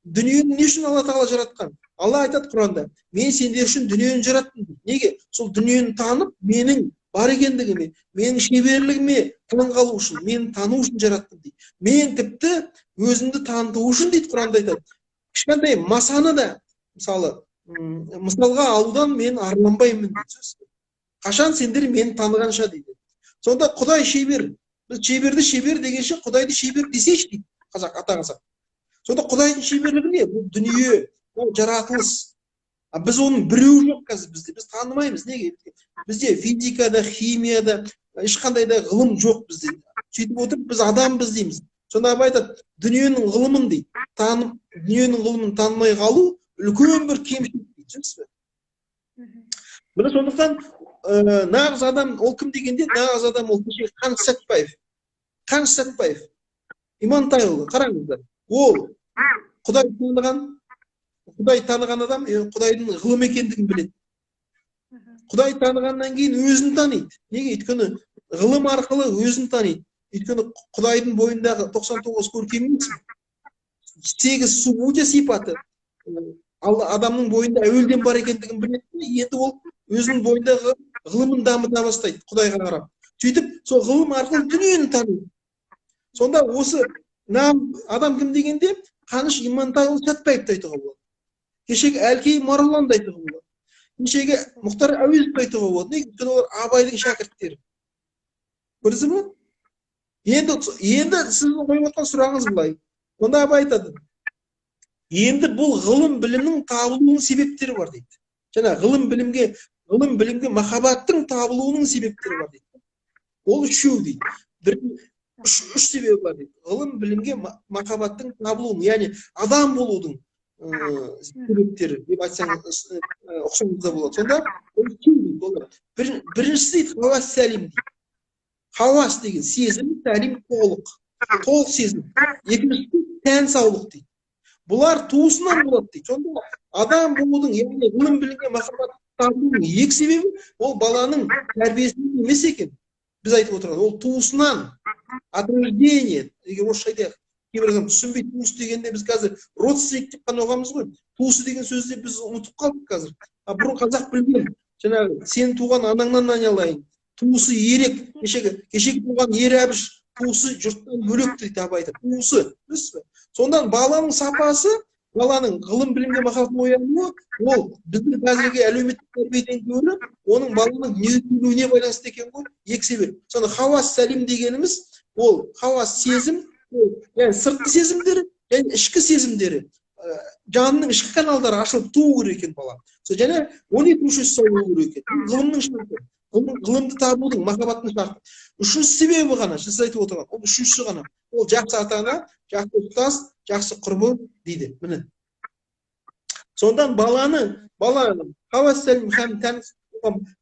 не үшін Алла Тағала жаратқан? Алла айтады Құранда, мен сендер үшін дүниені жараттым. Неге? Сол дүниені танып, менің бар екендігіме, менің шеберлігіме таңғалу үшін, мені тану үшін жараттым дейді. Мен тіпті өзімді таныту үшін дейді, Құранда айтады. Кішкентай масаны да, мысалы, мысалға алудан мен арланбаймын дейді сөз. Қашан сендер мені танығанша дейді. Сонда Құдай шебер. Біз шеберді шебер дегенше Құдайды шебер десейші дейді қазақ, ата қазақ. Сонда Құдайдың шеберлігі не? Бұл дүние, ол жаратылыс. А біз оның біреуі жоқ қазір бізде. Біз танымаймыз. Неге? Бізде физикада, химияда ешқандай да ғылым жоқ бізде. Сөйтіп отырып біз адамбыз дейміз. Сонда Абай айтады, дүниенің ғылымын дейді. Дүниенің ғылымын танымай қалу үлкен бір кемшілік дейді. Түсінесіз бе? Міне сондықтан нағыз адам ол кім дегенде, нағыз адам ол кешегі Қаныш Сәтбаев. Қаныш Сәтбаев Имантайұлы, қараңыздар. Ол Құдай таныған, Құдай таныған адам, Құдайдың ғылым екендігін біледі. Құдай танығаннан кейін өзін таниды. Неге? Өйткені ғылым арқылы өзін таниды. Өйткені Құдайдың бойындағы 99 көркем есім, 8 субудия сипаты ал адамның бойында әуелден бар екендігін біледі. Енді ол өзінің бойындағы ғылымын дамыта бастайды Құдайға қарап. Сөйтіп сол ғылым арқылы дүниені таниды. Сонда осы адам кім дегенде, Қаныш Имантайұлы Сәтбаевты айтуға болады. Кешегі Әлкей Марғұланды айтуға болады. Кешегі Мұхтар Әуезовті айтуға болады. Неге? Өйткені олар Абайдың шәкірттері. Көрдіңіз бе? Енді сіздің қойып отқан сұрағыңыз былай. Онда Абай айтады. Енді бұл ғылым білімнің табылуының себептері бар дейді. Жаңа ғылым білімге махаббаттың табылуының себептері бар дейді. Ол үшеу дейді. Үш себебі бар дейді. Ғылым білімге махаббаттың табылуының, яғни адам болудың себептері деп айтсаңыз, ұқсаңыз да болады. Сонда ол үшеу дейді. Олар біріншісі дейді, хауас сәлим дейді. Хауас деген сезім, сәлим толық. Толық сезім. Екіншісі тән саулық дейді. Бұлар туысынан болады дейді. Сонда адам болудың, яғни ғылым білімге махаббат табудың екі себебі ол баланың тәрбиесінен емес екен. Біз айтып отырған ол туысынан, от рождения. Егер орысша айтайық, кейбір адам түсінбейді, туыс дегенде біз қазір родственник деп қана ұғамыз ғой. Туысы деген сөзді біз ұмытып қалдық қазір. А бұрын қазақ білген, жаңағы сен туған анаңнан айналайын, туысы ерек, кешегі туған ер Әбіш туысы жұрттан бөлек дейді Абай айтады. Туысы, білесіз бе? Сондан баланың сапасы, баланың ғылым білімге махаббатын оянуы, ол біздің қазіргі әлеуметтік тәрбиеден гөрі оның баланың дүниеге келуіне байланысты екен ғой. Екі себеп. Сонда хауас сәлим дегеніміз ол хауас сезім, ол яғни сыртқы сезімдері және ішкі сезімдері, жанының ішкі каналдары ашылып туу керек екен бала. Сол және 12 мүшесі сау болу керек екен. Ғылымның шарты, ғылымды табудың, махаббаттың шарты. Үшінші себебі ғана, сіз айтып отырған, ол үшіншісі ғана. Ол жақсы ата-ана, жақсы ұстаз, жақсы құрбы дейді. Міне. Сондан баланы, хауас сәлим һәм тән,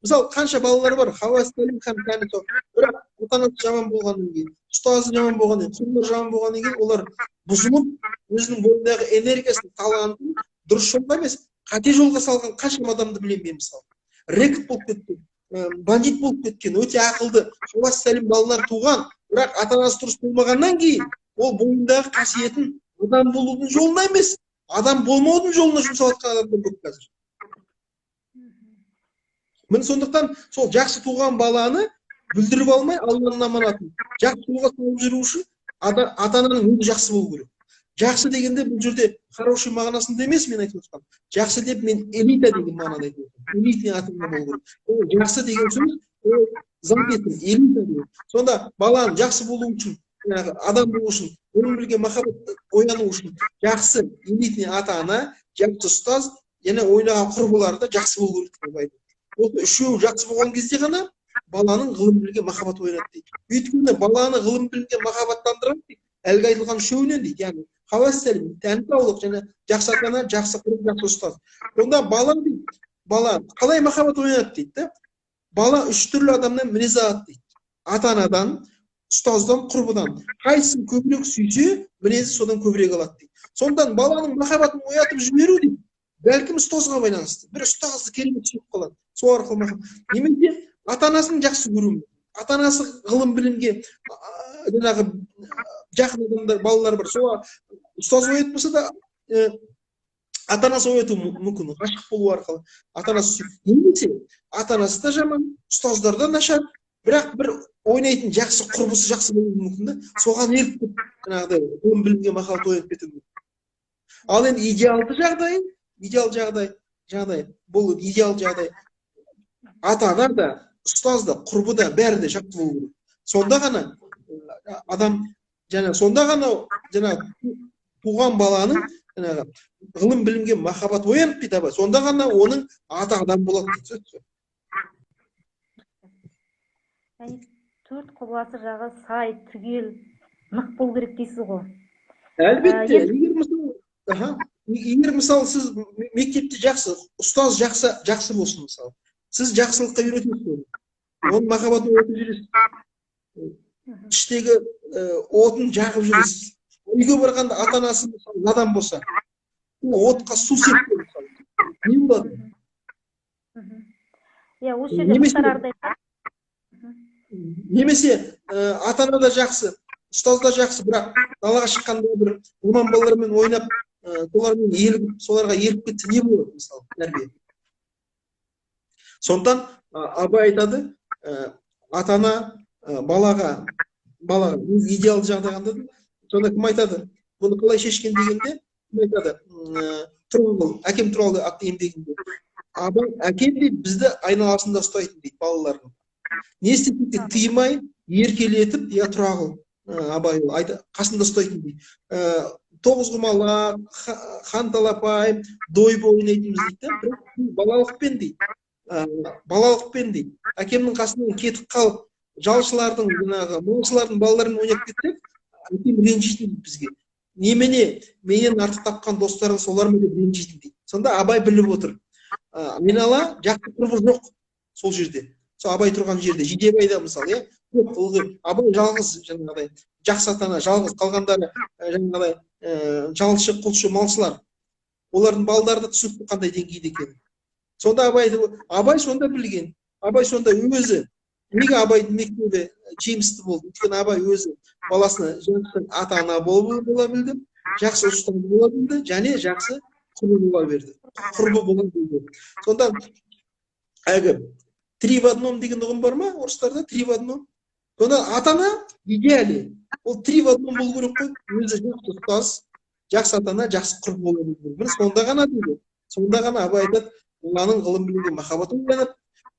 мысалы, қанша балалар бар, хауас сәлим һәм тәні сау. Бірақ ата-анасы жаман болғаннан кейін, ұстазы жаман болғаннан кейін, құрбылары жаман болғаннан кейін олар бұзылып, өзінің бойындағы энергиясын, талантын дұрыс жолға емес, қате жолға салған қаншама адамды білемін мен мысалы. Рэкет болып кеткен, бандит болып кеткен, өте ақылды, хауас сәлим балалар туған, бірақ ата-анасы дұрыс болмағаннан кейін ол бойындағы қасиетін адам болудың жолына емес, адам болмаудың жолына жұмсап жатқан адамдар көп қазір. Міне сондықтан сол жақсы туған баланы бүлдіріп алмай Алланың аманатын жақсы жолға салып жүру үшін ата-ананың өзі жақсы болу керек. Жақсы дегенде бұл жерде хороший мағынасында емес мен айтып отырғаным. Жақсы деп мен элита деген мағынада айтып отырмын. Элитный ата-ана болу керек. Ол жақсы деген сөз ол зат есім, элита деген. Сонда баланың жақсы болуы үшін, жаңағы адам болу үшін, ғылым білімге махаббат ояну үшін жақсы элитный ата-ана, жақсы ұстаз, және ойнаған құрбылары да жақсы болу керек деп айтады. Осы үшеуі жақсы болған кезде ғана баланың ғылым білімге махаббат оянады дейді. Өйткені баланы ғылым білімге махаббаттандырады дейді. Әлгі айтылған үшеуінен дейді, яғни хауас тәлім, тән саулық және жақсы ата-ана, жақсы құрбы, жақсы ұстаз. Сонда бала дейді, бала қалай махаббат оянады дейді да? Бала үш түрлі адамнан мінез алады дейді. Ата-анадан, ұстаздан, құрбыдан. Қайсысын көбірек сүйсе, мінезі содан көбірек алады дейді. Сондан баланың махаббатын оятып жіберу дейді, бәлкім ұстазға байланысты. Бір ұстазды керемет сүйіп қалады. Сол арқылы махаббат. Немесе ата-анасын жақсы көру. Ата-анасы ғылым білімге жаңағы жақын адамдар, балалар бар. Сол ұстаз оятпаса да ата-анасы оятуы мүмкін, ғашық болу арқылы. Ата-анасы сүйіп. Немесе ата-анасы да жаман, ұстаздар да нашар, бірақ бір ойнайтын жақсы құрбысы жақсы болуы мүмкін да, соған еріп кетіп, жаңағыдай ғылым білімге махаббат оянып кетуі мүмкін. Ал енді идеалды жағдай, идеал жағдай, жағдай, бұл идеал жағдай. Ата-ана да, ұстаз да, құрбы да, бәрі де жақсы болу керек. Сонда ғана адам, жаңа сонда ғана жаңа туған баланың жаңағы ғылым білімге махаббат оянып дейді Абай. Сонда ғана оның аты адам болады дейді. Яғни төрт құбыласы жағы сай, түгел, нық болу керек дейсіз ғой. Әлбетте, егер мысалы сіз мектепте жақсы, ұстаз жақсы, жақсы болсын мысалы. Сіз жақсылыққа үйретесіз оны. Оның махаббатын оятып жүресіз. Іштегі отын жағып жүресіз. Үйге барғанда ата-анасы мысалы надан болса, ол отқа су септі мысалы. Не болады? Иә, осы жерде Мұхтар Ардай. Немесе ата-ана да жақсы, ұстаз да жақсы, бірақ далаға шыққанда бір орман балаларымен ойнап, солармен елігіп, соларға еріп кетсе не болады мысалы тәрбие? Сондықтан Абай айтады, ата-ана балаға идеалды жағдай қандай? Сонда кім айтады? Бұны қалай шешкен дегенде, кім айтады? Тұрғыл, әкем туралы атты еңбегінде. Абай әкем дейді, бізді айналасында ұстайтын дейді балаларын. Не істесек те тыймай, еркелетіп, я Тұрағыл, Абай қасында ұстайтын дейді. Тоғызқұмалақ, хан талапай, дойбы ойнайтынбыз дейді да, бірақ балалықпен дейді. Балалықпен дейді. Әкемнің қасынан кетіп қалып, жалшылардың, жаңағы, малшылардың балаларымен ойнап кетсек, әкем ренжитін дейді бізге. Немене, менен артық тапқан достарың солар ма деп ренжитін дейді. Сонда Абай біліп отыр. Айнала жақсы құрбы жоқ сол жерде. Сол Абай тұрған жерде, Жидебайда мысалы, иә, жоқ, ылғи Абай жалғыз, жаңағыдай, жақсы ата-ана, жалғыз, қалғандары, жаңағыдай, жалшы, құлшы, малшылар. Олардың балдары да түсінікті қандай деңгейде екенін. Сонда Абай сонда білген. Абай сонда өзі, неге Абайдың мектебі жемісті болды? Өйткені Абай өзі баласына жақсы ата-ана бола білді, жақсы ұстаз бола білді, және жақсы құрбы бола берді. Құрбы бола білді. Сонда әлгі три в одном деген ұғым бар ма орыстарда? Три в одном. Сонда ата-ана идеалі. Ол три в одном болу керек қой. Өзі жақсы ұстаз, жақсы ата-ана, жақсы құрбы бола білу керек. Міне сонда ғана дейді. Сонда ғана Абай айтады, баланың ғылым білімге махаббаты оянып,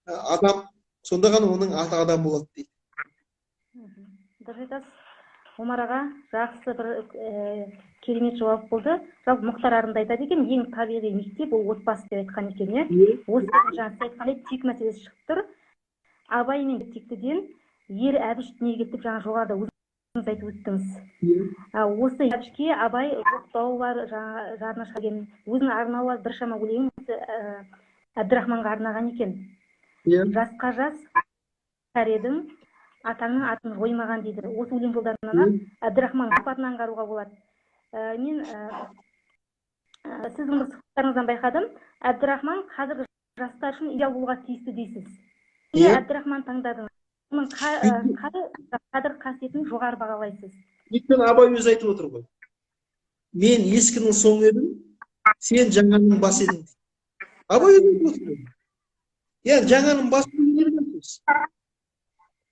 адам, сонда ғана оның аты адам болады дейді. Дұрыс айтасыз. Омар аға, жақсы бір керемет жауап болды. Жалпы Мұхтар Арынды айтады екен, ең табиғи мектеп ол отбасы деп айтқан екен, иә? Осы жаңа сіз айтқандай тек мәселесі шығып тұр. Абай мен тектіден ер Әбіш дүниеге келді деп жаңа жоғарыда өзіңіз айтып өттіңіз. Осы Әбішке Абай жоқтауы бар, жаңа жарына шыға келген, өзінің арнауы бар біршама өлеңін осы Әбдірахманға арнаған екен. Жасқа жас кәрі едің, атаңның атын жоймаған дейді. Осы өлең жолдарынан Әбдірахман сипатын аңғаруға болады. Мен сіздің бір сұхбаттарыңыздан байқадым, Әбдірахман қазіргі жастар үшін идеал болуға тиісті дейсіз. Неге Әбдірахман таңдадыңыз? Оның қадір қасиетін жоғары бағалайсыз. Өйткені Абай өзі айтып отыр ғой. Мен ескінің соңы едім, сен жаңаның басы едің дейді. Абай өзі айтып отыр ғой. Яғни жаңаның басы деген не деген сөз?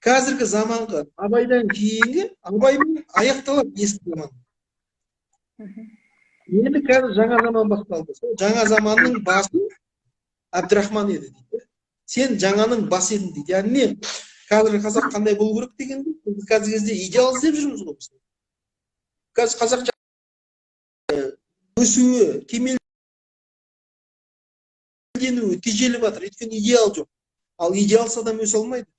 Қазіргі заманғы Абайдан кейінгі Абаймен аяқталады ескі заман. Енді қазір жаңа заман басталды. Сол жаңа заманның басы Әбдірахман еді дейді. Сен жаңаның басы едің дейді. Яғни не? Қазіргі қазақ қандай болу керек дегенде, біз қазіргі кезде идеал іздеп жүрміз ғой біз. Қазір қазақ өсуі, кемелденуі, тежеліп жатыр. Өйткені идеал жоқ. Ал идеалсыз адам өсе алмайды.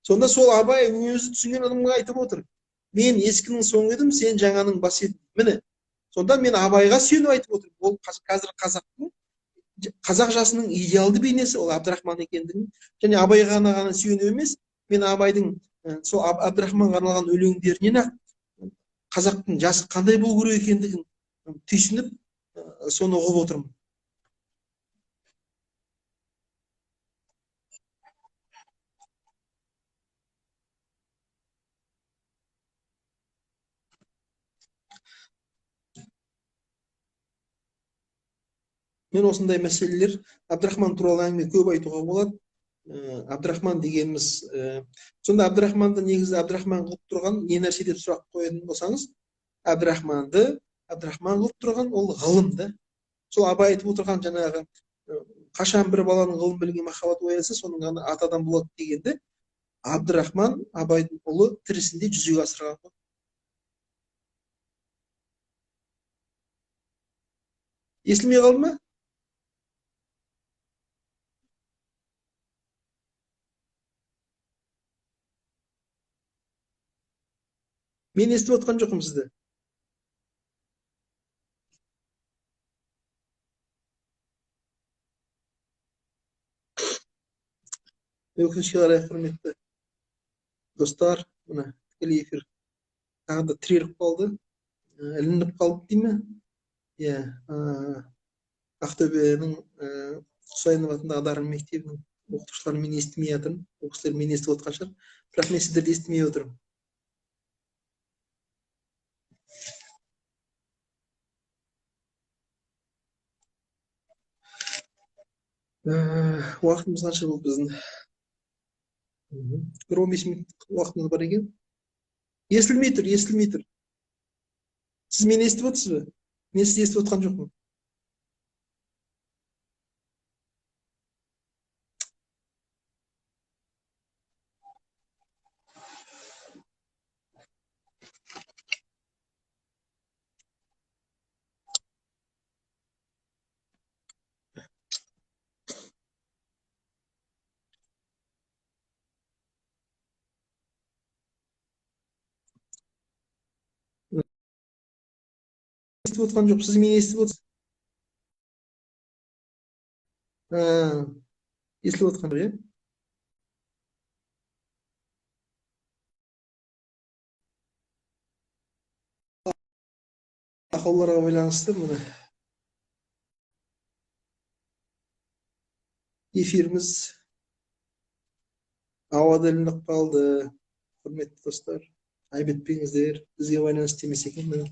Сонда сол Абай өзі түсінген адамға айтып отыр. Мен ескінің соңы едім, сен жаңаның басы едің. Міне, сонда мен Абайға сүйеніп айтып отырмын. Ол қазір қазақ жасының идеалды бейнесі ол Абдрахман екендігін, және Абайға ғана сүйену емес, мен Абайдың сол Абдрахманға арналған өлеңдерінен ақ қазақтың жасы қандай болу керек екендігін түйсініп, соны ұғып отырмын. Мен осындай мәселелер, Абдрахман туралы әңгіме көп айтуға болады. Абдрахман дегеніміз, сонда Абдрахманды негізі Абдрахман қылып тұрған не нәрсе деп сұрақ қоятын болсаңыз, Абдрахманды Абдрахман қылып тұрған ол ғылым да. Сол Абай айтып отырған жаңағы қашан бір баланың ғылым білімге махаббат оянса, соның ғана ата адам болады дегенді Абдрахман Абайдың ұлы тірісінде жүзеге асырған ғой. Естілмей қалды ма? Мен естіп отқан жоқпын сізді. Өкінішке қарай, құрметті достар, мына тікелей эфир тағы да тіреліп қалды, ілініп қалды дей ме? Иә, Ақтөбенің Құсайынов атындағы дарын мектебінің оқытушылары мені естімей жатырмын. Ол кісілер мені естіп отқан шығар, бірақ мен сіздерді естімей отырмын. Уақытымыз қанша болды біздің? Бір 15 минут уақытымыз бар екен. Естілмей тұр, естілмей тұр. Сіз мені естіп отырсыз ба? Мен сізді естіп отқан жоқпын. Естіп отқан жоқ. Сіз мені естіп отырсыз? Естіліп отқан жоқ, иә? Ақауларға байланысты міне эфиріміз ауада ілініп қалды. Құрметті достар, айып етпеңіздер, бізге байланысты емес екен міне.